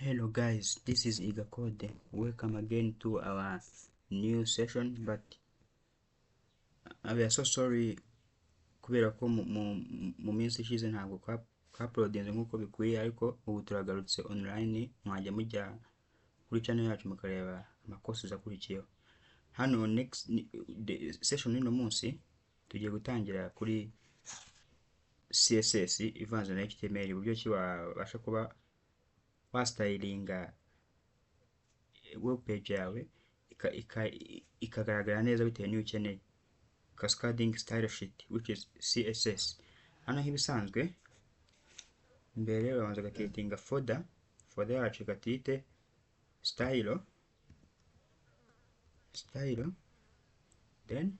Hello guys, this is Igacode. Welcome again to our new session, but we are so sorry kubera ko mu minsi ishize ntabwo twauploadinze nk'uko bikwiye, ariko ubu turagarutse online, mwajya mujya kuri channel yacu mukareba amakosa akurikiyeho. Hano next the session y'uno munsi tugiye gutangira kuri CSS ivanze na HTML, uburyo ki wabasha kuba wastylinga web page yawe ikagaragara neza bitewe n'iyo ukeneye. Cascading style sheet which is CSS. Hano nk'ibisanzwe mbere urabanza ugaketinga folder, folder yacu ikatuyite style, then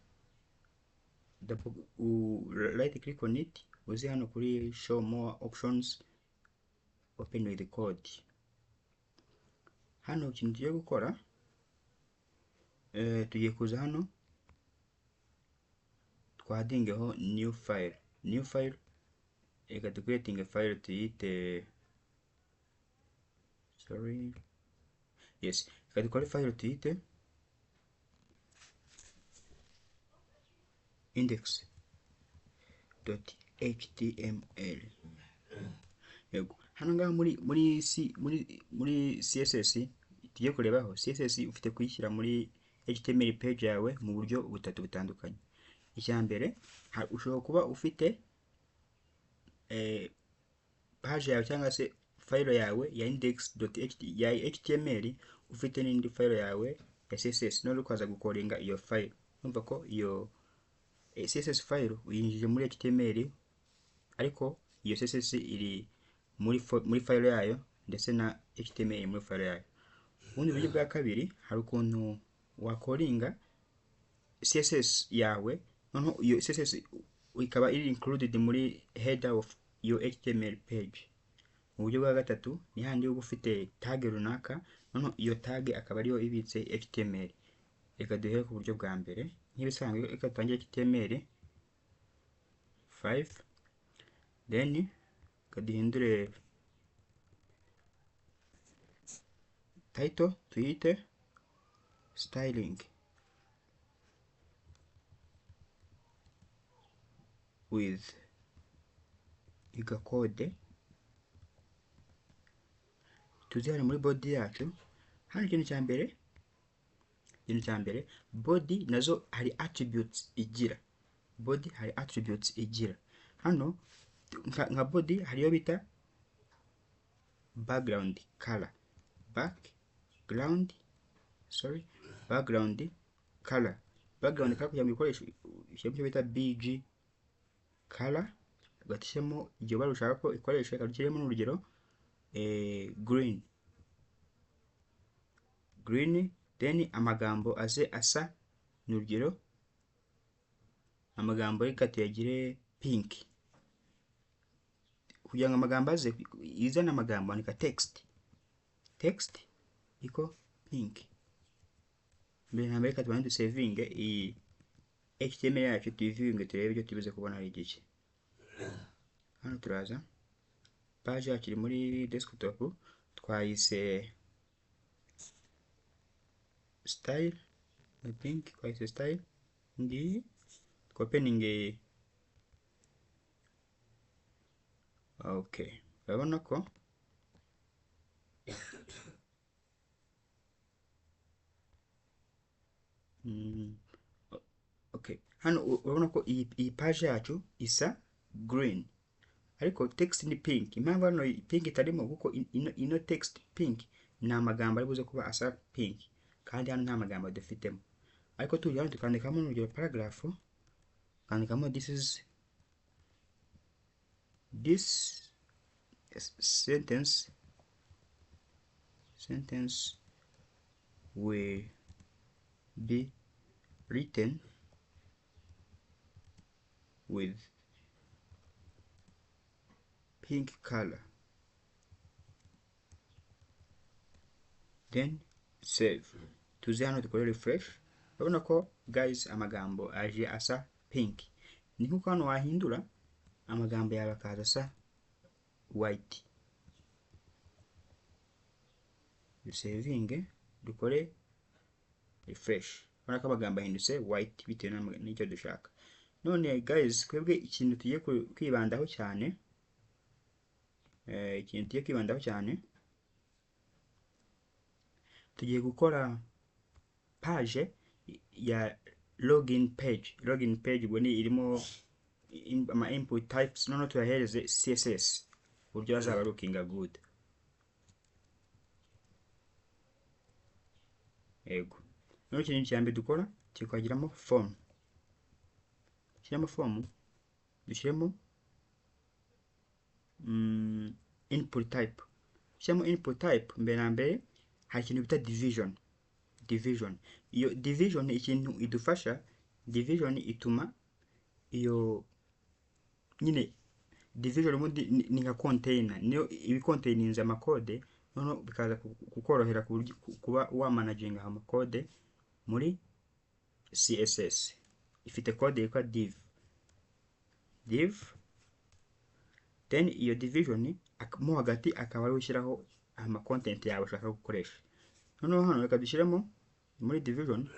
right click on it, uze hano kuri show more options, open with code. Hano ikintu tugiye gukora, tugiye kuza hano twadingeho new file. New file, reka ducreatinge file tuyite, sorry, yes, reka dukore file tuyite index.html. Yego, hano ngaha muri CSS tugiye kurebaho. CSS ufite kuyishyira muri HTML page yawe mu buryo butatu butandukanye. Icya mbere, ushobora kuba ufite page yawe cyangwa se file yawe ya index.html ya HTML, ufite n'indi file yawe ya CSS, none ukaza gukoringa iyo file. Urumva ko iyo CSS file uyinjije muri HTML, ariko iyo CSS iri muri file yayo ndetse na HTML muri file yayo. Ubundi buryo bwa kabiri, hari ukuntu wakoringa CSS yawe, noneho iyo CSS ikaba iri included muri header of your HTML page. Mu buryo bwa gatatu ni handi uba ufite tag runaka, noneho iyo tag akaba ariyo ibitse HTML. Reka duhere ku buryo bwa mbere. Nk'ibisanzwe reka dutangire HTML 5, then reka duhindure title tuyite styling with Igacode. Tuze hano muri body yacu. Hano ikintu cya mbere, body nazo hari attributes igira. Body hari attributes igira. Hano nka body hariyo bita background color, background, sorry, background color. Background color kugira ngo ikoreshe ushyiremo icyo bita BG color, ugashyiramo iryo bara ushaka ko ikoresha, ukashyiramo n'urugero, green, green, then amagambo aze asa n'urugero, amagambo reka tuyagire pink. Kugira ngo amagambo aze izane amagambo, andika text, text iko pink. Mbere na mbere reka tubanze dusevinge iyi HTML yacu, tuyivinge turebe ibyo tubize kubona ari igice. Hano turaza page yacu iri muri desktop, twayise style, I think twayise style ngiyi, twopeninge. Okay, urabona ko okay, hano urabona ko iyi page yacu isa green, ariko text ni pink. Impamvu hano pink itarimo kuko ino text pink ni amagambo ari buze kuba asa pink, kandi hano nta magambo dufitemo. Ariko tuje hano tukandikamo urugero paragraph, tukandikamo this is this sentence will be written with pink color, then save. Tuze hano dukore refresh, urabona ko guys amagambo aje asa pink. Ni nkuko hano wahindura amagambo yawe akaza asa white. Dusevinge, dukore refresh. Urabona ko amagambo ahindutse white bitewe n'icyo dushaka. None guys, twebwe ikintu tugiye kwibandaho cyane, ikintu tugiye kwibandaho cyane, tugiye gukora page ya login page. Login page ubwo ni irimo ama input types, noneho tuyahereze CSS uburyo azaba looking good. Yego. Noneho ikintu cya mbere dukora, tukagiramo form. Dushyiramo form, dushyiremo input type. Dushyiramo input type, mbere na mbere hari ikintu bita division. Division. Iyo division ikintu idufasha, division ituma iyo nyine division ubundi ni nka container, niyo iba containinze amakode, noneho bikaza kukorohera kuba wamanaginga amakode muri CSS. Ifite code yitwa div. Div, then iyo division mo hagati akaba ari ushyiraho ama content yawe ushaka gukoresha. Noneho hano reka dushyiremo muri division,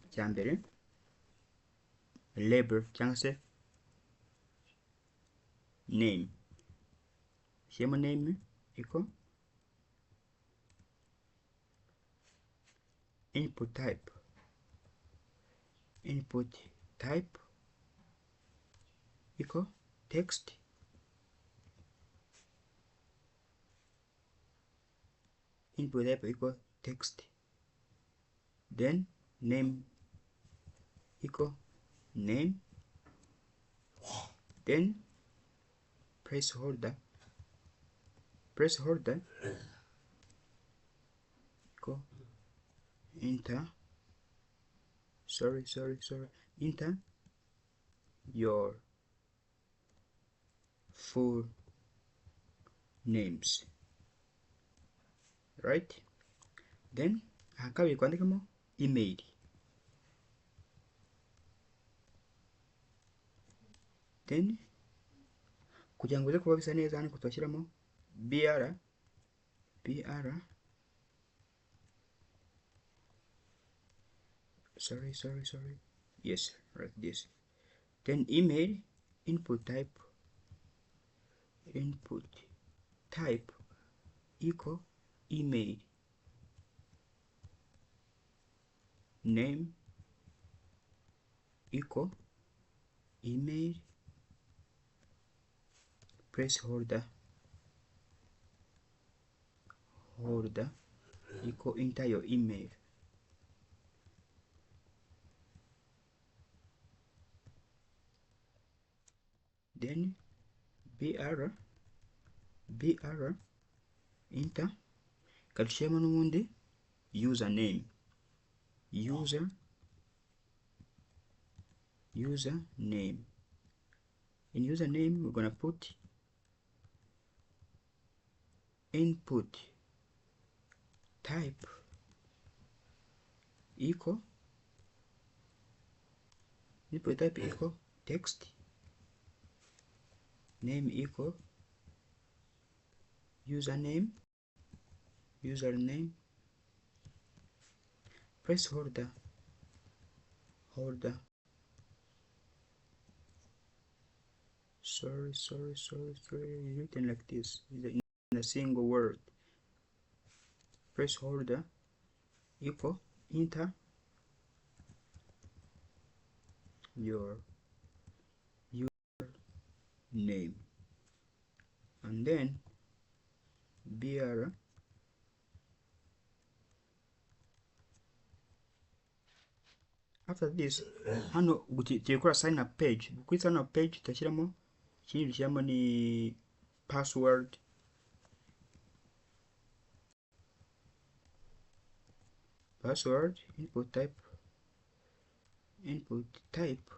cya mbere label cyangwa se name. Shyiramo name iko input type, input type iko text, input type equal text, then name equal name, then placeholder, placeholder equal enter, sorry, sorry, sorry, enter your full names, right? Then aha kabiri kwandikamo email, then kugira ngo bize kuba bisa neza hano twashyiramo br, br, sorry, sorry, sorry, yes, like this. Then email input type, input type equal email, name equal email, placeholder, holder equal enter your email, then br, br enter, kadushyiramo n'ubundi username, user, username. In username we're going to put input type equal, input type equal text, name equal username, username, placeholder, holder, sorry, sorry, sorry, sorry, written like this in a single word, placeholder equal enter your username, and then br After this, hano tugiye gukora sign up page. Kuri sign up page tutashyiramo ikindi, dushyiramo ni password, password input type, input type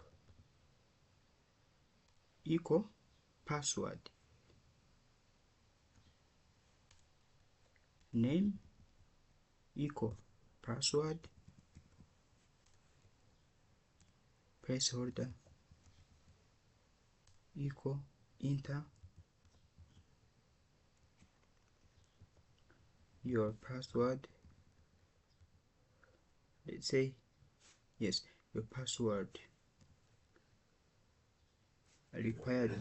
equal password, name equal password, placeholder equal enter Your password, let's say yes, your password required.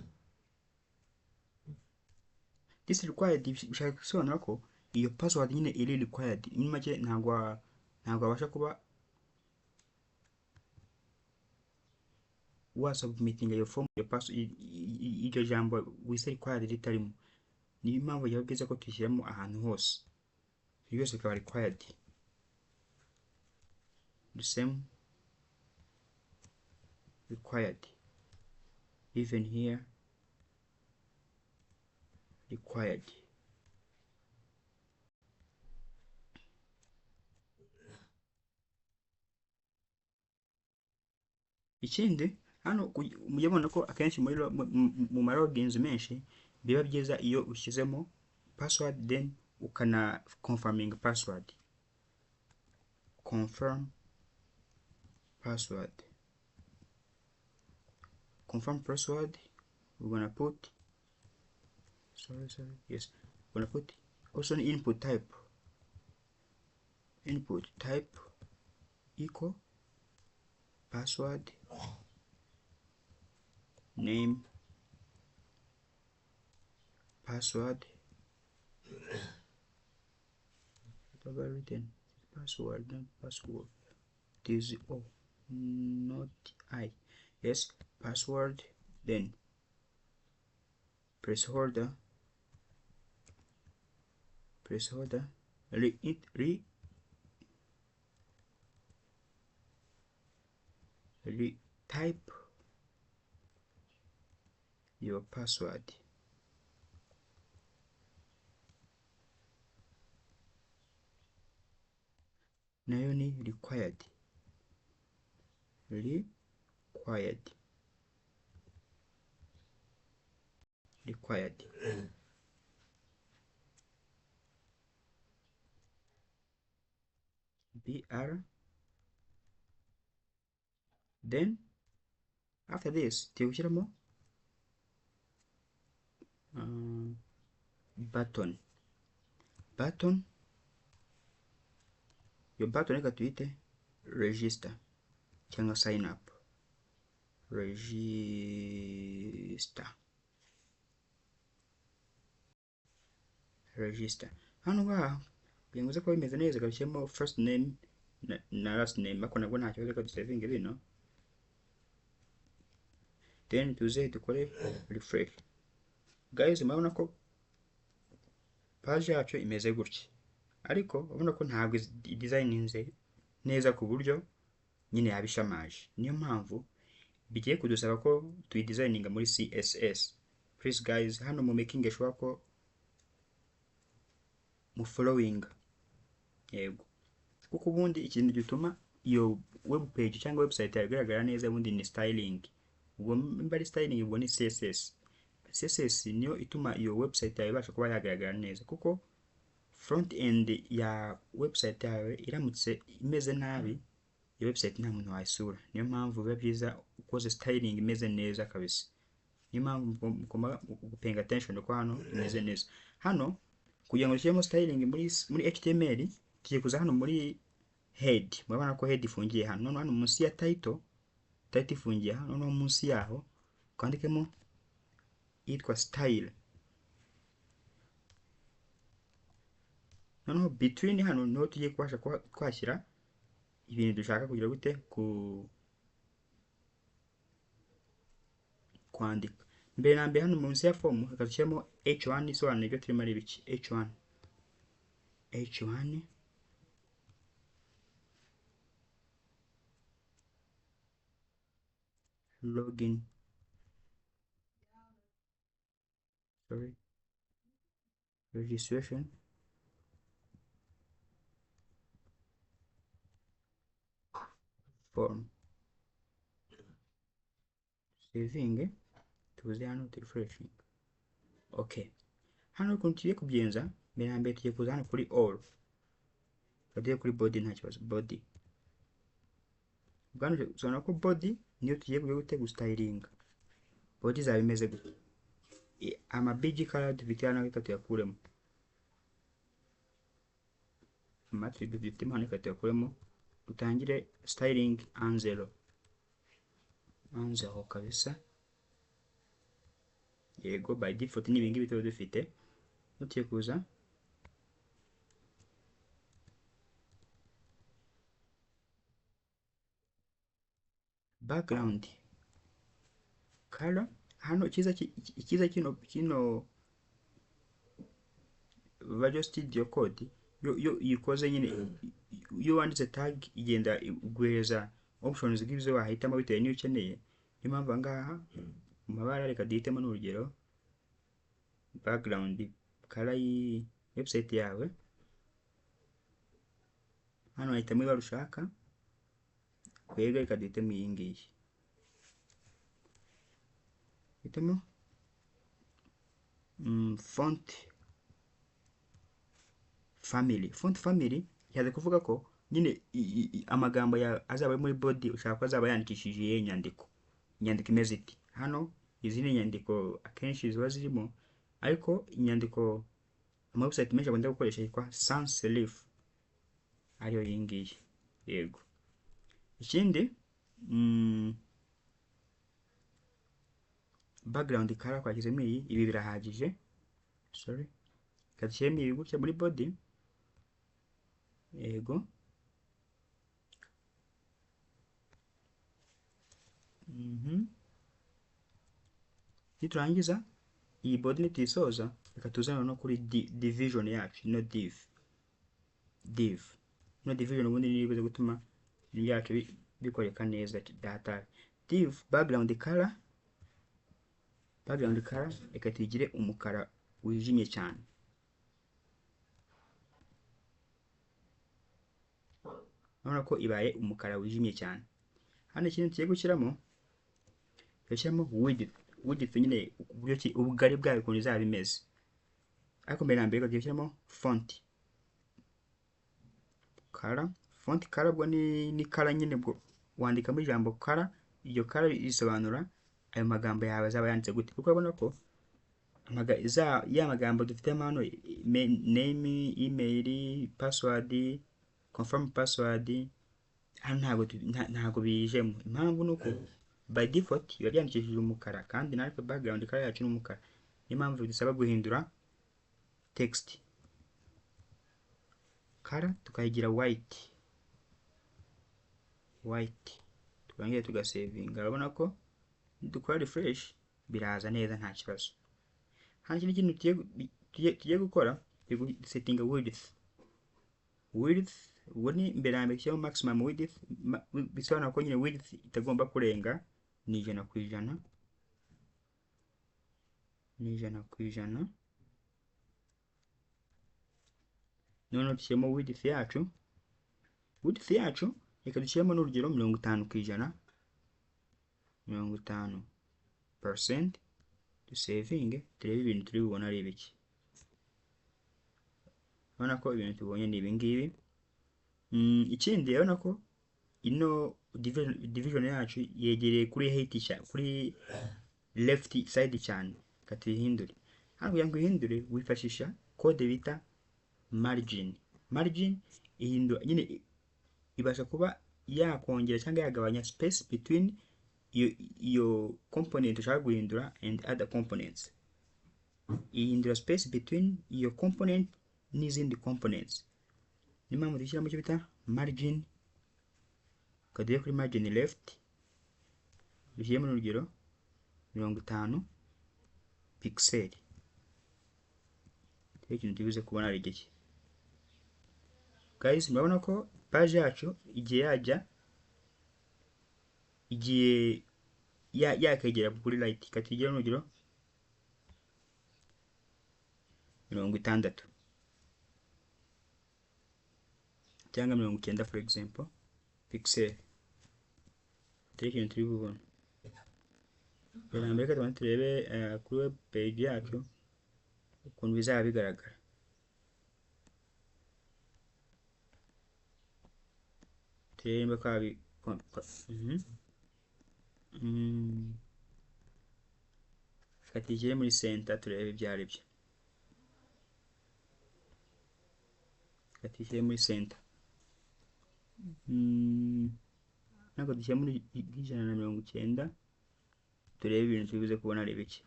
This required bishaka gusobanura ko iyo password nyine iri required. Muri make ntabwo wabasha kuba wa submitting your form, your password, iryo jambo wise required ritarimo. Niyo mpamvu byaba byiza ko tuyishyiramo ahantu hose, ibyo byose bikaba required. The same required, even here required. Ikindi hano mujye mubona ko akenshi mu ma logins menshi biba byiza iyo ushyizemo password then ukana confirming password, confirm password, confirm password. We're gonna put, sorry, yes, we're gonna put also an input type, input type equal password name password, what have I written? Password, not password, it is O, not I. Yes, password, then placeholder, placeholder, retype your password. Nayo ni required, required, required. BR. Then after this tugiye gushyiramo button, button, iyo button reka tuyite register cyangwa sign up, register, register. Hano ngaha kugira ngo uze kuba bimeze neza ugashyiramo first name na last name, ariko nabwo nta kibazo, reka dusevinge bino, then tuze dukore refresh. Guys, murabona ko page yacu imeze gutya, ariko urabona ko ntabwo designinze neza ku buryo nyine yabishamaje. Niyo mpamvu bigiye kudusaba ko tuyidesigninga muri CSS. Please guys, hano mu making sure ko mu following, yego, kuko ubundi ikintu gituma iyo web page cyangwa website yawe igaragara neza ubundi ni styling. Ubwo nimba ari styling, ubwo ni CSS. CSS niyo ituma iyo website yawe ibasha kuba yagaragara neza, kuko front end ya website yawe iramutse imeze nabi, iyo website nta muntu wayisura. Niyo mpamvu biba byiza ukoze styling imeze neza kabisa. Niyo mpamvu mugomba gupaying attention ko hano imeze neza. Hano kugira ngo dushyiremo styling muri HTML, tugiye kuza hano muri head. Murabona ko head ifungiye hano, noneho hano munsi ya title, title ifungiye hano, noneho munsi yaho twandikemo yitwa style. Noneho between hano niho tugiye kubasha kuba twashyira ibintu dushaka kugira gute ku kwandika. Mbere na mbere hano munsi ya form reka dushyiremo h1 isobanura ibyo turimo ari biki. H1, h1 login, sorry, registration form. Saving, tuze hano refreshing. Okay, hano ukuntu tugiye kubigenza, mbere na mbere tugiye kuza hano kuri all, tugiye kuri body, nta kibazo, body. Ubwo hano tubona ko body niyo tugiye kujya gute gustylinga. Body izaba imeze gute? Ama bg color dufite hano reka tuyakuremo. Attribute dufitemo hano reka tuyakuremo, dutangire styling 1.0 1.0 kabisa. Yego, by default ni ibingibi tuba dufite. Tugiye kuza background color. Hano ikiza kino Visual Studio Code yo ikoze nyine, iyo wanditse tag igenda iguhereza options z'ibyo wahitamo bitewe n'iyo ukeneye. Niyo mpamvu aha ngaha mu mabara reka duhitemo n'urugero background color y'iyi website yawe. Hano wahitamo ibara ushaka, twebwe reka duhitemo iyi ngiyi. Hitamo font family. Font family yaza kuvuga ko nyine amagambo ya azaba ari muri body ushaka ko azaba yandikishije iyihe nyandiko, inyandiko imeze iti. Hano izi ni inyandiko akenshi ziba zirimo, ariko inyandiko ama website menshi akunda gukoresha yitwa sans serif, ariyo iyi ngiyi. Yego, ikindi background color twashyizemo iyi, ibi birahagije. Sorry, reka dushyiremo ibi gutya muri body. Yego, niturangiza iyi body nituyisoza, reka tuzane no kuri division yacu, ino div. Div ino division ubundi niyo ibuze gutuma ibintu byacu bikoreka neza data. Div background color, background color reka tuyigire umukara wijimye cyane. Urabona ko ibaye umukara wijimye cyane. Hano ikintu tugiye gushyiramo, turashyiramo width. Width nyine uburyo ki ubugari bwayo ukuntu izaba imeze. Ariko mbere na mbere tugiye gushyiramo font color. Font color ubwo ni color nyine, ubwo wandikamo ijambo color, iryo color risobanura ayo magambo yawe azaba yanditse gute. Kuko urabona ko ya magambo dufitemo hano, name, email, password, confirm password, hano ntago bijemo. Impamvu ni uko by default biba byandikishije umukara, kandi natwe background color yacu ni umukara. Niyo mpamvu bidusaba guhindura text color tukayigira white, white, turangiza tugasevinga. Urabona ko dukora refresh biraza neza nta kibazo. Hano ikindi kintu tugiye gukora, tugiye gusetinga width. Width ubwo ni mbere na mbere dushyiramo maximum width, bisobanura ko nyine width itagomba kurenga ni 100%, ni 100%. Noneho dushyiremo width yacu, width yacu reka dushyiremo n'urugero 50%, 50%, dusevinge turebe ibintu turi bubone ari ibiki. Urabona ko ibintu tubonye ni ibi ngibi. Ikindi urabona ko ino division yacu yegereye kuri height kuri left side cyane. Reka tuyihindure. Hano kugira ngo uyihindure wifashisha code bita margin. Margin ihindura nyine, ibasha kuba yakongera cyangwa yagabanya space between iyo component ushaka guhindura and other components. Ihindura space between iyo component n'izindi components. Niyo mpamvu dushyiramo icyo bita margin. Tugiye kuri margin left, dushyiremo urugero 50 pixel. Turebe ikintu tubuze kubona ari igiki. Guys, murabona ko page yacu igiye yajya, igiye yakegera kuri right. Reka tuyigire urugero 60 cyangwa 90 for example pixel. Turebe ikintu turi bubone. Mbere na mbere reka tubanze turebe kuri web page yacu ukuntu bizaba bigaragara. Turebe niba Reka tuyishyire muri center turebe ibyo ari byo. Tuyishyire muri center. Ntabwo dushyira muri 190, turebe ibintu tubibuze kubona ari bike.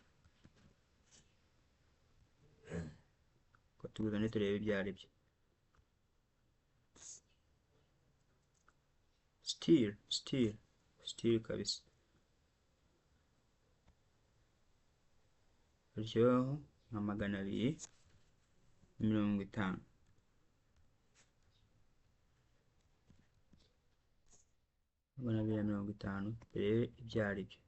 Ko tuzane turebe ibyo ari byo. Still still still kabisa. Dushyiraho nka 250. 250 turebe ibyo ari byo.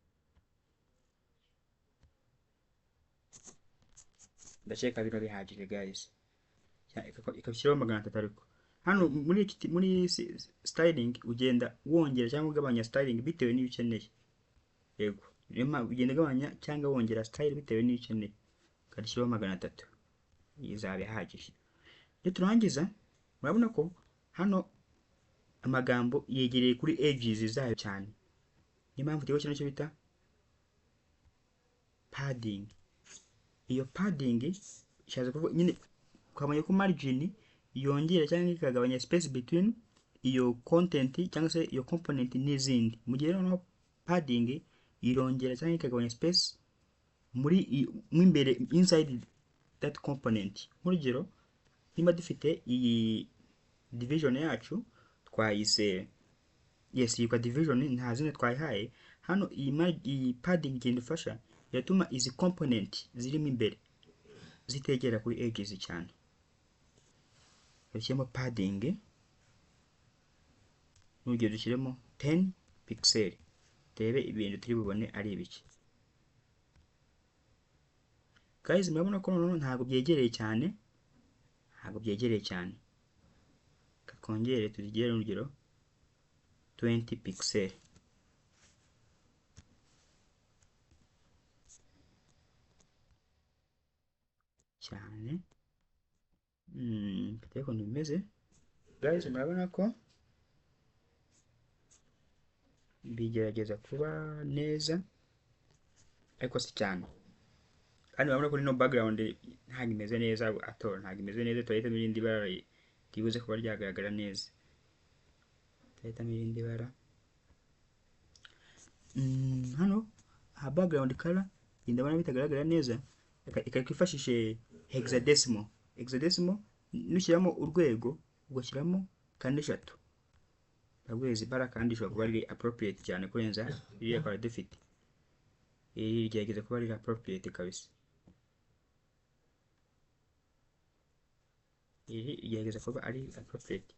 Ndakeka bino bihagije guys. Ikabishyiraho 300. Ariko hano muri styling ugenda wongera cyangwa ugabanya styling bitewe n'iyo ukeneye. Yego, ugenda ugabanya cyangwa wongera style bitewe n'iyo ukeneye. Ukashyiraho 300, izaba ihagije. Iyo turangiza murabona ko hano amagambo yegereye kuri edges zayo cyane. Niyo mpamvu tugiye gushyiraho icyo bita padding. Iyo padding ishatse kuvuga nyine ukamenya ko margin yongera cyangwa ikagabanya space between iyo content cyangwa se iyo component n'izindi. Mu gihe noneho padding irongera cyangwa ikagabanya space muri imbere inside that component. Nk'urugero niba dufite iyi division yacu twayise, yes, yitwa division, nta zina twayihaye. Hano iyi padding igenda ifasha, iratuma izi component zirimo imbere zitegera kuri edges cyane. Dushyiremo padding, n'urugero dushyiremo 10 pixel, turebe ibintu turi bubone ari ibiki. Guys, murabona ko noneho ntabwo byegereye cyane, ntabwo byegereye cyane. Twongere tugere urugero 20 pixel. Cyane. Turebe ukuntu bimeze. Guys, murabona ko bigerageza kuba neza ariko si cyane. Kandi murabona ko ino background ntabwo imeze neza ato, ntabwo imeze neza. Turahitamo irindi bara ribuze kuba ryagaragara neza. Turahitamo irindi bara. Hano aha background color ndabona bitagaragara neza. Reka twifashishe hexadecimal. Hexadecimal nushyiramo urwego ugashyiramo kane eshatu, ndaguheza ibara kandi ishobora kuba riri appropriate cyane kurenza iriya twari dufite. Iri rigerageza kuba riri appropriate kabisa. Iri rigerageza kuba ari appropriate,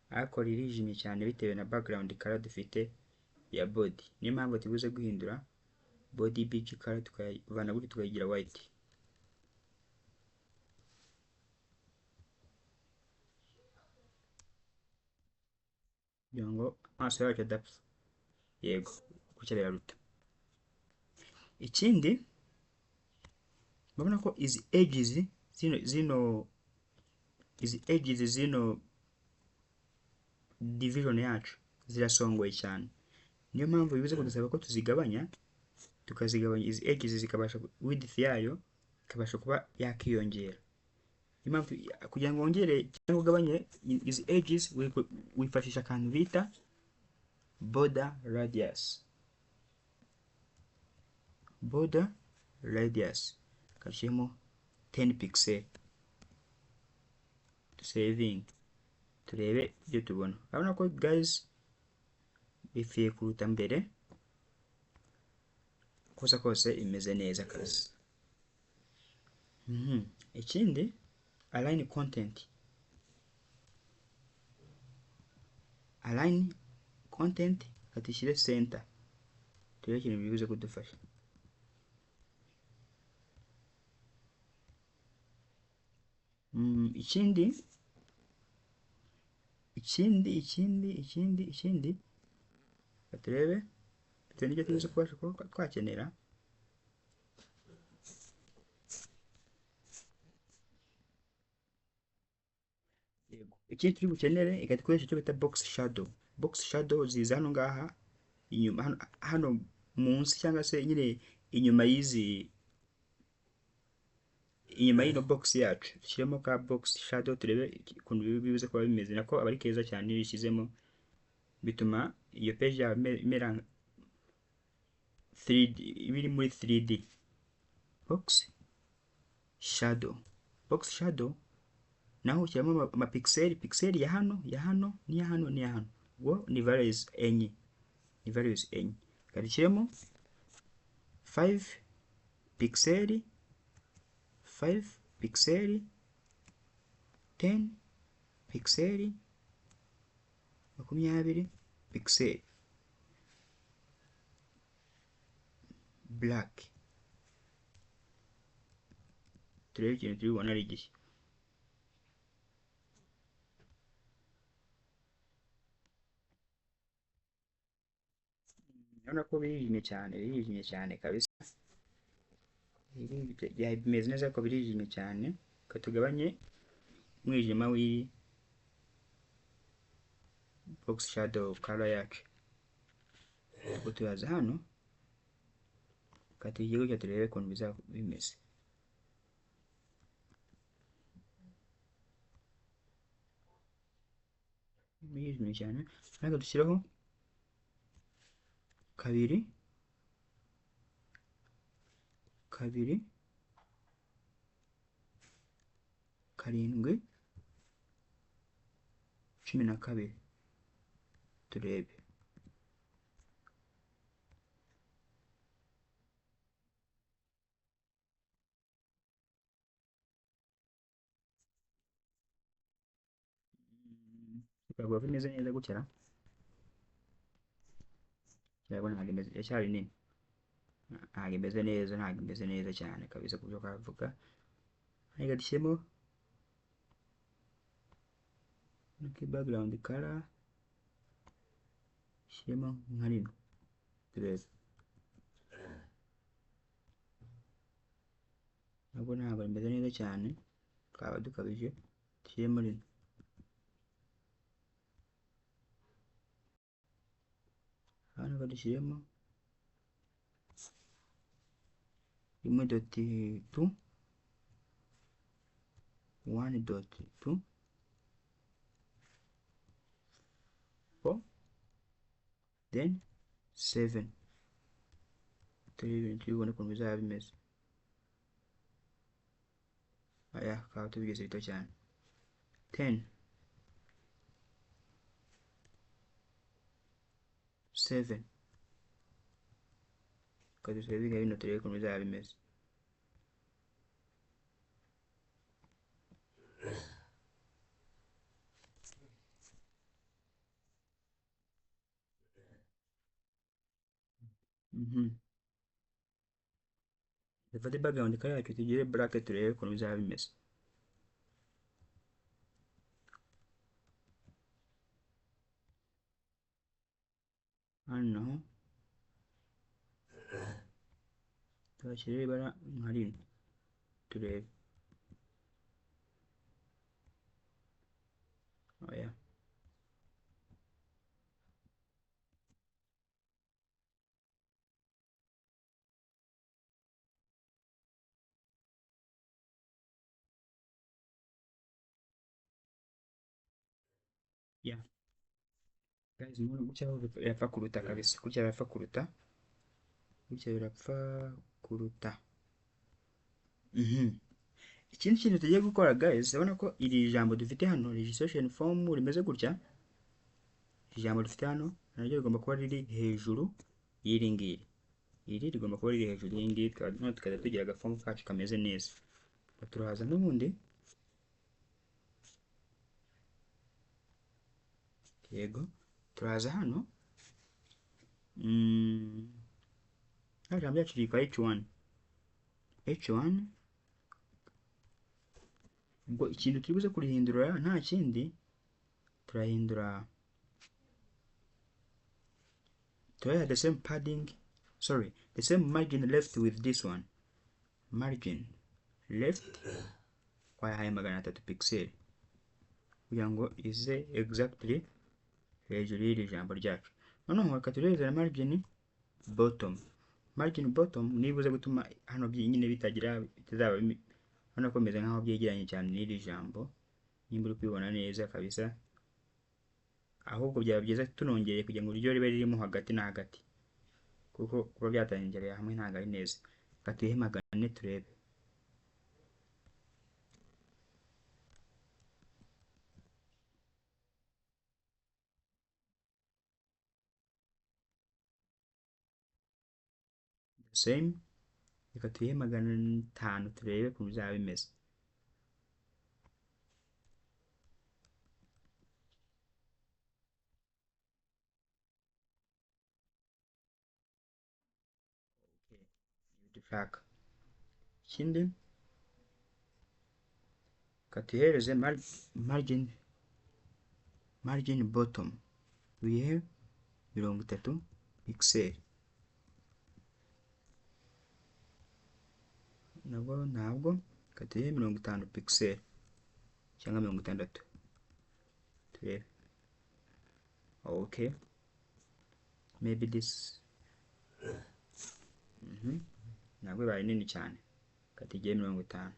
ariko ririjimye cyane bitewe na background color dufite ya body. Niyo mpamvu tubuze guhindura body BG color tukayivana gutya tukayigira white. Kugira ngo amaso yacu adapfa. Yego, gutya biraruta. Ikindi murabona ko izi edges zino izi edges zino division yacu zirasongoye cyane. Niyo mpamvu bibuze kudusaba ko tuzigabanya, tukazigabanya izi edges zikabasha width yayo ikabasha kuba yakiyongera. Niyo mpamvu kugira ngo wongere cyangwa ugabanye izi edges wifashisha akantu bita border radius. Border radius kashyiremo 10 pixel, saving, turebe ibyo tubona. Urabona ko guys bipfuye kuruta mbere, kosa kose imeze neza kazi. Ikindi align content. Align content katishyire center, turebe ikintu bibuze kudufasha. Ikindi ikindi ikindi ikindi ikindi turebe bitewe n'ibyo tuzi kubasha kuba twakenera. Yego, ikindi turi bukenere igahita ikoresha icyo bita box shadow. Box shadow ziza hano ngaha inyuma, hano munsi cyangwa se nyine inyuma y'izi Inyuma y'ino box yacu dushyiremo ka box shadow, turebe ukuntu bibuze kuba bimeze. Nako aba ari keza cyane iyo uyishyizemo, bituma iyo page yawe imera 3D, iba iri muri 3D. Box shadow, box shadow naho ushyiramo amapixel, pixel ya hano, ya hano, n'iya hano, n'iya hano. Ubwo ni values enye, ni values enye. Reka dushyiremo 5 pixel, 5 pixel, 10 pixel, 20 pixel, black. Turebe ikintu turi bubone ari gishya. Urabona ko birijimye cyane, birijimye cyane kabisa. Bimeze neza ko birijimye cyane. Reka tugabanye umwijima w'iyi box shadow color yacu. Ubwo turaza hano, reka tugire gutya turebe ukuntu bizaba bimeze. Birijimye cyane, ariko dushyiraho 2 2 7 12, turebe. Bikaba bimeze neza gutya. Urabona ntabwo imeze, iracyari nini, ntabwo imeze neza, ntabwo imeze neza cyane kabisa ku byo twavuga. Reka dushyiremo background color, shyiremo nka rino turebe. Nabwo ntabwo bimeze neza cyane, twaba dukabije, dushyiremo rino. Hano dushyiremo 1.2, 1.2, 4, then 7. Turebe ibintu tubibone ukuntu bizaba bimeze. Aya twaba tubigize bito cyane. 10, 7. Reka dusebe bino turebe ukuntu bizaba bimeze. Dufate background color yacu tugire black turebe ukuntu bizaba bimeze. Hano tuhashyire ibara nka rino turebe. Oya, yeah guys, mubona gutya birapfa kuruta kabisa, gutya birapfa kuruta, gutya birapfa kuruta. Ikindi kintu tugiye gukora guys, urabona ko iri jambo dufite hano registration form rimeze gutya. Ijambo dufite hano naryo rigomba kuba riri hejuru y'iri ngiri. Iri rigomba kuba riri hejuru y'iri ngiri, noneho tukajya tugira agafomu kacu kameze neza. Turahaza n'ubundi, yego turaza hano, ijambo ryacu ryitwa H1. H1, ubwo ikintu turi buze kurihindura nta kindi, turahindura turayiha the same padding, sorry, the same margin left with this one. Margin left twayahaye 300 pixel kugira ngo ize exactly hejuru y'iri jambo ryacu. Noneho reka turebe na margin bottom. Margin bottom nibuze gutuma hano nyine bitagira bitazaba Urabona ko bimeze nkaho byegeranye cyane n'iri jambo, nimba uri kubibona neza kabisa. Ahubwo byaba byiza tunongereye kugira ngo iryo ribe ririmo hagati na hagati, kuko kuba byatangiriye hamwe ntabwo ari neza. Reka tuyihe 400 turebe. Same, reka tuyihe 500 turebe ukuntu bizaba bimeze. Dushaka ikindi, reka tuyihereze margin bottom, tuyihe 30 pixel. Nabwo ntabwo, reka tuyihe 50 pixel cyangwa 60 turebe. Okay, maybe this ntabwo ibaye nini cyane, reka tuyihe 50.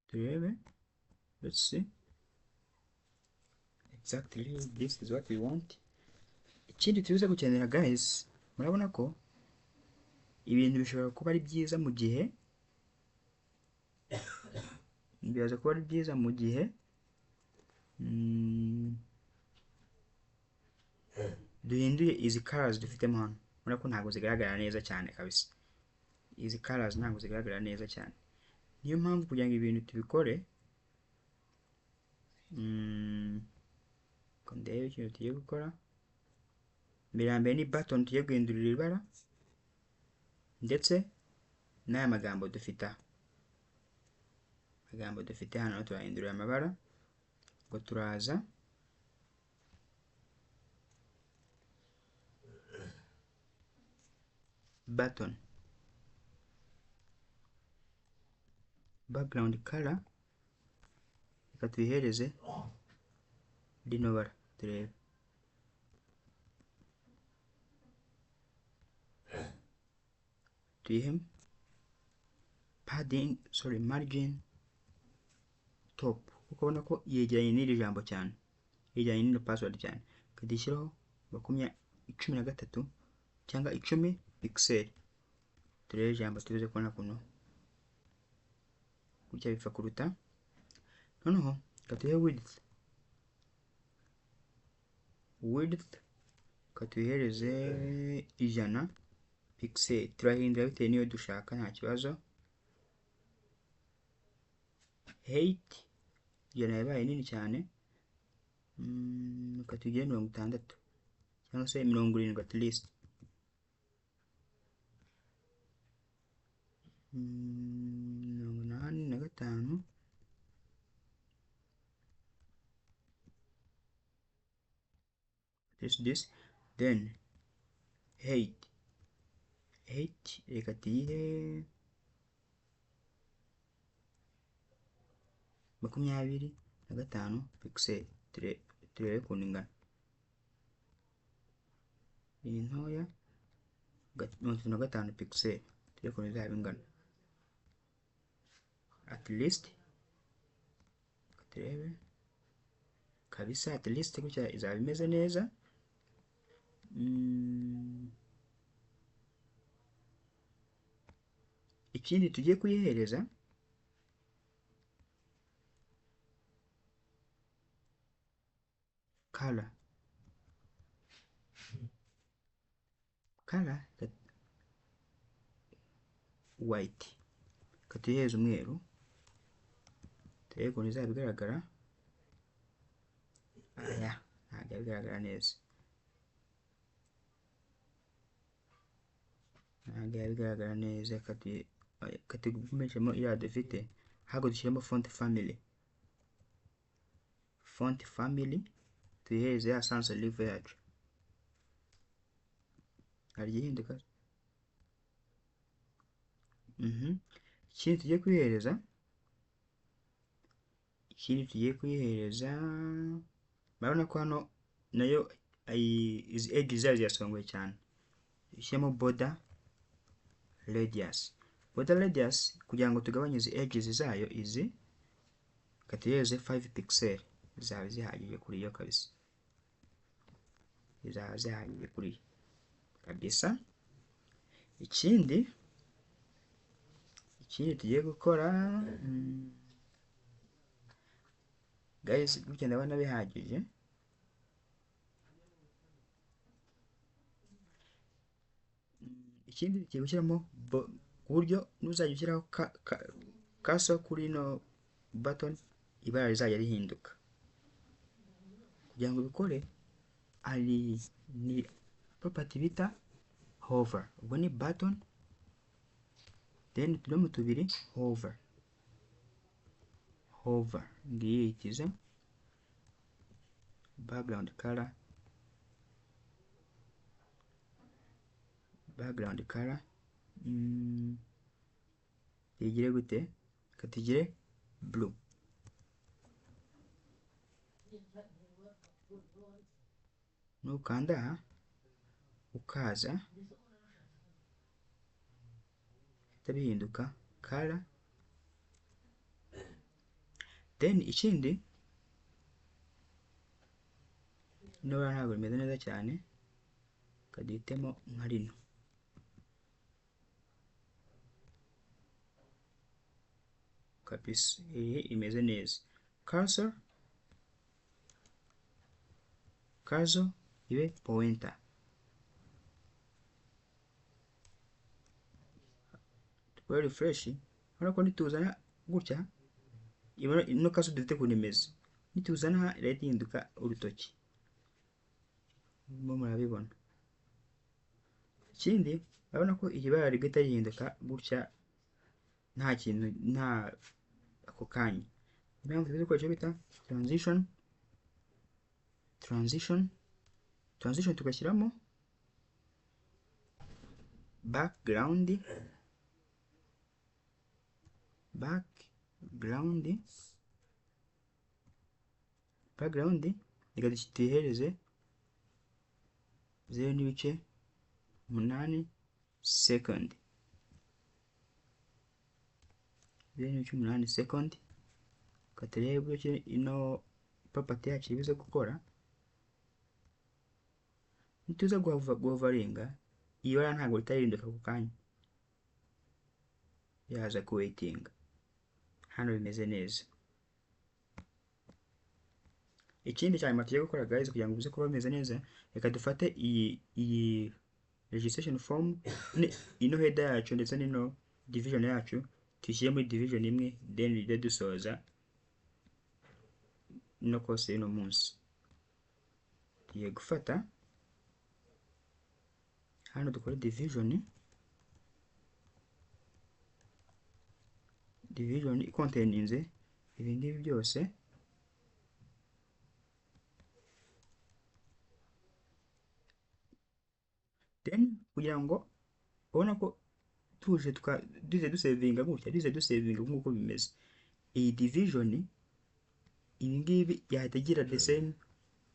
Turebe, let's see exactly this is what we want. Ikindi tuze gukenera guys, murabona ko ibintu bishobora kuba ari byiza mu gihe biraza kuba ari byiza mu gihe duhinduye izi colors dufitemo hano. Murabona ko ntabwo zigaragara neza cyane kabisa, izi colors ntabwo zigaragara neza cyane. Niyo mpamvu kugira ngo ibintu tubikore, ndebe ikintu tugiye gukora. Mbere ya mbere ni button tugiye guhindurira ibara, ndetse n'aya magambo dufite aha. Amagambo dufite hano turahindurira amabara, ngo turaza button background color, reka tuyihereze rino bara turebe. Tuyihe padding, sorry, margin top, kuko ubona ko yegeranye n'iri jambo cyane, yegeranye n'ino password cyane. Kadishyiraho 13 cyangwa 10 pixel, turebe ijambo tuze kubona kuno gutya bipfa kuruta. Noneho katuhe width katuhereze 100 pixel, turahindura bitewe n'iyo dushaka nta kibazo. Height 100 yabaye nini cyane, katugire 60 cyangwa se 70 at least. 85. This then height reka tuyihe 25 pixel, turebe ukuntu ingana. Iyi ntoya 35 pixel, turebe ukuntu izaba ingana at least. Turebe kabisa at least gutya izaba imeze neza. Ikindi tugiye kuyihereza color white, katuyihereza umweru turebe ukuntu izaba igaragara. Aya ntabwo bigaragara neza, ntabwo bigaragara neza. Katugumishemo iriya dufite, ahubwo dushyiremo font family tuyihereze ya sans serif yacu. Hari igihinduka. Ikindi tugiye kuyihereza, murabona ko hano nayo Izi edge zayo zirasongoye cyane. Dushyiremo border radius. Border radius kugira ngo tugabanye izi edges zayo, izi katuyeze 5 pixel zaba zihagije kuri yo kabisa. Zaba zihagije kuri kabisa. Ikindi tugiye gukora, guys, gutya ndabona bihagije. Ikindi tugiye gushyiramo ku buryo nuzajya ushyiraho cursor kuri ino button, ibara rizajya rihinduka. Kugira ngo ubikore, hari ni property bita hover. Ubwo ni button, then utudomo tubiri hover. Hover ngiyi ikize background color, background color tuyigire gute? Katugire blue. Nukanda aha ukaza bihinduka color. Then ikindi, ino bara ntabwo rimeze neza cyane, kaduhitemo nka rino. Kabisa iyi imeze neza. Cursor ibe pointer. Tukore refresh, urabona ko nituzana gutya ino cursor dufite ukuntu imeze, nituzana aha irahita ihinduka urutoki, murimo murabibona. Ikindi urabona ko iri bara rigahita rihinduka gutya nta kintu, nta ako kanya. Niyo mpamvu tuzi gukoresha bita transition, transition tugashyiramo background, background reka tuyihereze 0.8 second, 0.8 second. Katurebe uburyo ino property yacu ibize gukora. Nituza guhovaringa iyi bara ntabwo ritarinduka ako kanya, yaza kuwaitinga. Hano bimeze neza. Ikindi cyane tugiye gukora guys, kugira ngo bize kuba bimeze neza, reka dufate iyi registration form, ino header yacu ndetse n'ino division yacu, tuyishyire muri division imwe, then tujye dusoza ino course y'uno munsi. Tugiye gufata hano dukore division icontaininze ibi ngibi byose. Then kugira ngo ubona ko tuje duze dusevinga gutya, duze dusevinga nk'uko bimeze, iyi division ibi ngibi yahita igira the same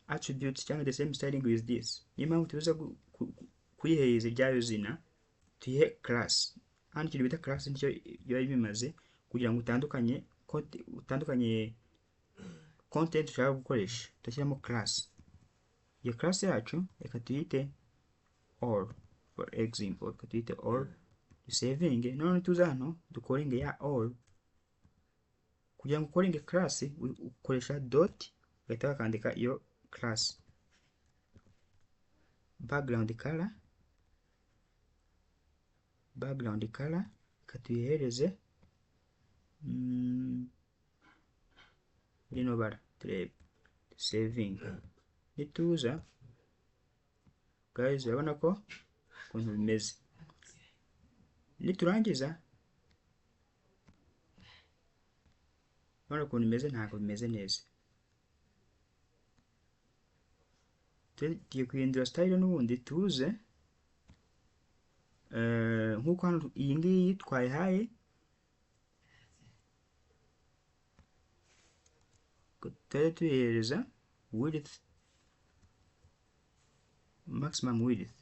attributes cyangwa the same styling with this. Niyo mpamvu tuza kuyihereza iryayo zina, tuyihe class. Hano ikintu bita class nicyo biba bimaze, kugira ngo utandukanye content ushaka gukoresha. Tugashyiramo class. Iyo class yacu reka tuyite all, for example, reka tuyite all, dusevinge. None tuza hano dukoringe ya all. Kugira ngo ukoringe class ukoresha dot, ugahita wakandika iyo class. Background color, reka tuyihereze rino bara, turebe saving. Nituza guys, urabona ko ukuntu bimeze. Niturangiza urabona ukuntu bimeze, ntabwo bimeze neza. Tugiye guhindura style n'ubundi, tuze nk'uko hano iyi ngiyi twayihaye, tujye tuyihereza width maximum width,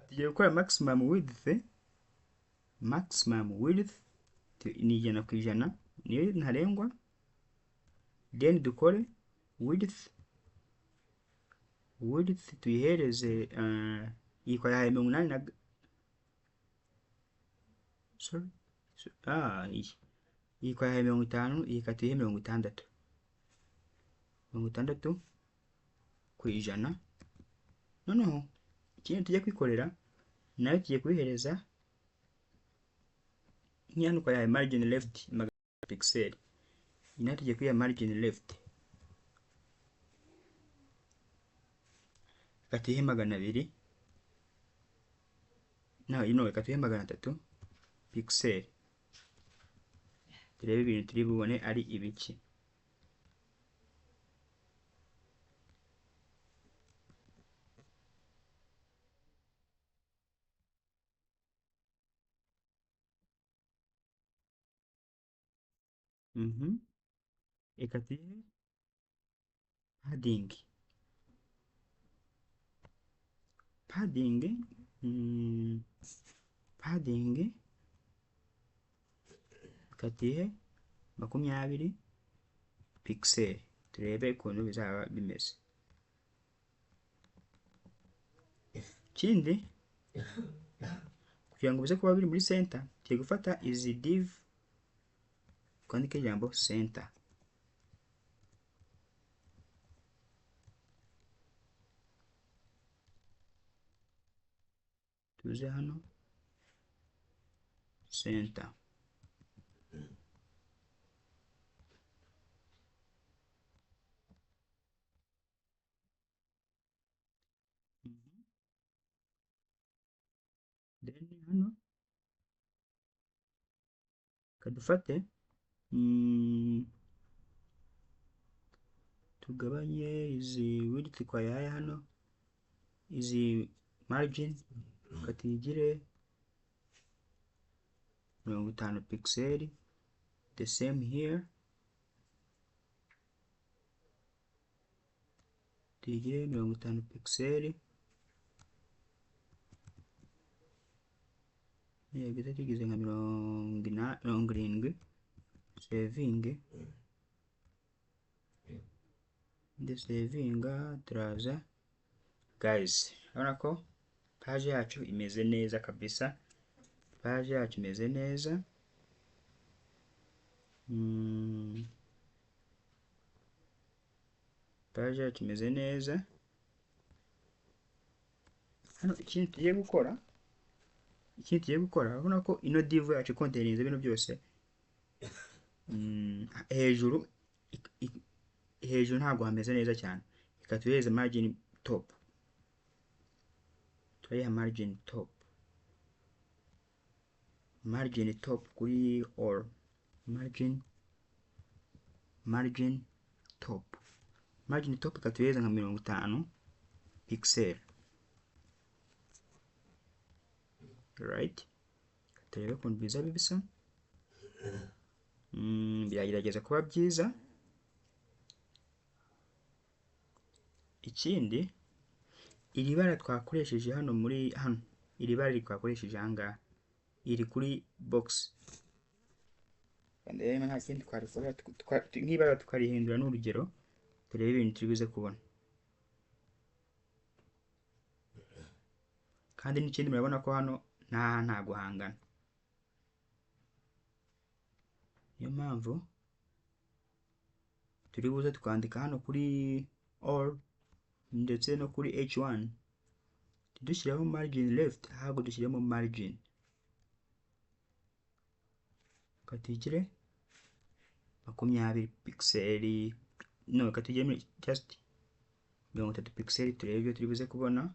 tugiye gukora maximum width. Maximum width ni 100% niyo ntarengwa. Then dukore width, width tuyihereze iyi yahaye 80 na sorry, iyi yahaye 50, iyi katuyihe 60, 60%. Noneho ikindi tujya kwikorera nayo tugiye kubihereza nk'iyano twayahaye margin left 100 pixel, iyi nayo tugiye kuyiha margin left reka tuyihe 200, no reka tuyihe 300 pixel, turebe ibintu turi bubone ari ibiki. Reka tuyihe padding, padding, padding reka tuyihe 20 pixel, turebe ukuntu bizaba bimeze. Ikindi kugira ngo bize kuba biri muri center, tugiye gufata izi div twandike ijambo center, tuze hano center, then hano kadufate tugabanye izi width twayahaye hano, izi margin katuyigire 50 pixel, the same here tuyigire 50 pixel, niyo tugize nka 70, saving, savinga, turaza guys, urabona ko page yacu imeze neza kabisa, page yacu imeze neza. Page yacu imeze neza. Hano ikintu tugiye gukora, urabona ko ino div yacu containinze bino byose. Hejuru hejuru ntabwo hameze neza cyane, reka tuhereze margin top, turayiha margin top, margin top kuri all, margin, margin top, margin top reka tuhereze nka 50 pixel, right? Turebe ukuntu biza bisa. Biragerageza kuba byiza. Ikindi iri bara twakoresheje hano muri hano, iri bara twakoresheje aha ngaha iri kuri box, kandi rero nta kindi twarikora, nk'ibara tukarihindura n'urugero, turebe ibintu turi buze kubona. Kandi n'ikindi murabona ko hano nta guhangana, niyo mpamvu turi buze tukandika hano kuri all ndetse no kuri h1, dushyiraho margin left, ahubwo dushyiremo margin katugire 20 pixel, no katugire just 30 pixel, turebe ibyo turi buze kubona.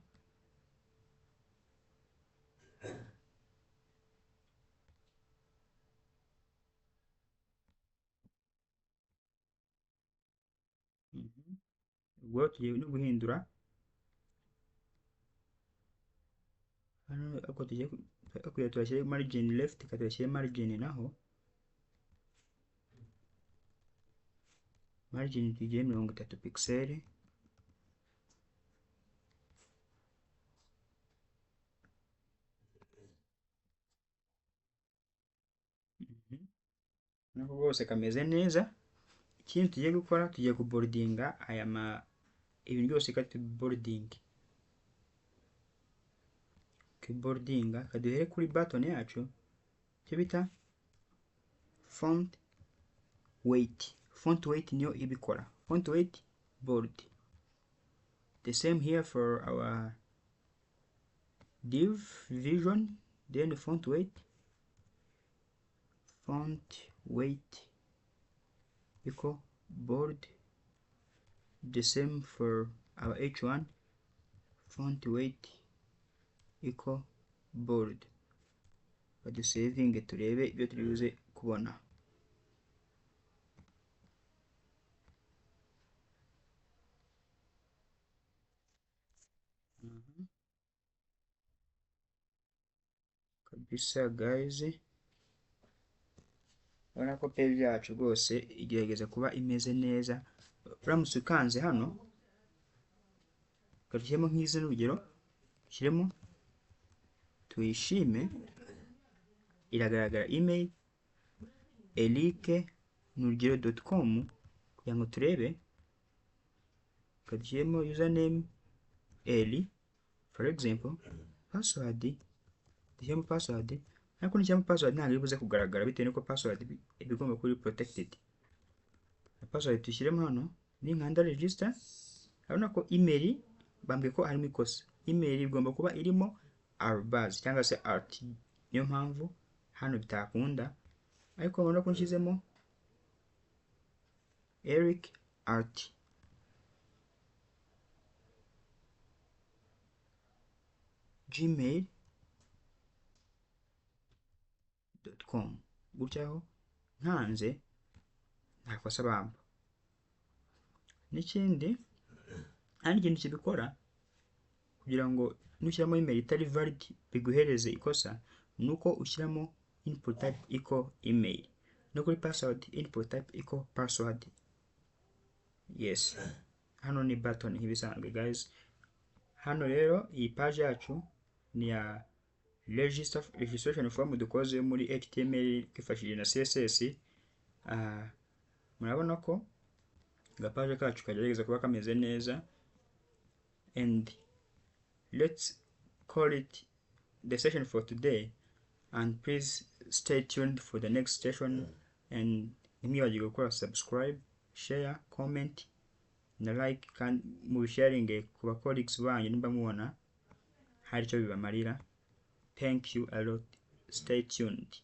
Ubwo tugiye no guhindura hano, ako tugiye kugira turashyire margin left, katuyashyire margin naho Margin tugiye 30 pixel. Nako rwose kameze neza. Ikindi tugiye gukora, tugiye kuboardinga aya ma ibintu byose ka tuboarding. Keyboardinga kaduhere kuri button yacu, icyo bita font weight. Font weight niyo ibikora. Font weight bold. The same here for our div vision, then font weight, font weight equal bold. The same for our h1, font weight equal bold. Badusavinge turebe ibyo turi buze kubona. Kabisa guys, urabona ko page yacu rwose igerageza kuba imeze neza. Uramutse ukanze hano ugashyiramo nk'izina, urugero ushyiremo Tuyishime, iragaragara email eric@nurugero.com, kugira ngo turebe. Ugashyiremo username eri for example, password dushyiramo password, ariko nishyiramo password ntabwo iri buze kugaragara bitewe n'uko password iba igomba kuba iri protected. Na password dushyiremo hano, ninkanda register, urabona ko email bambwiye ko harimo ikosa. Email igomba kuba irimo arobase cyangwa se @, niyo mpamvu hano bitakunda, ariko urabona ko nshyizemo eric at gmail.com, gutyaho nkanze nta kosa bampa. N'ikindi hari ikintu kibikora kugira ngo nushyiramo email itari valid biguhereze ikosa, ni uko ushyiramo input type equal email, no kuri password input type equal password. Yes, hano ni button nk'ibisanzwe guys. Hano rero iyi page yacu ni ya registration form dukoze muri HTML twifashishije na CSS. Murabona ko agapaje kacu kagerageza kuba kameze neza, and let's call it the session for today, and please stay tuned for the next session, and ntimwibagirwe gukora subscribe, share, comment na like, kandi mubisharinge ku ba colleagues banyu nimba mubona hari icyo bibamarira. Thank you a lot. Stay tuned.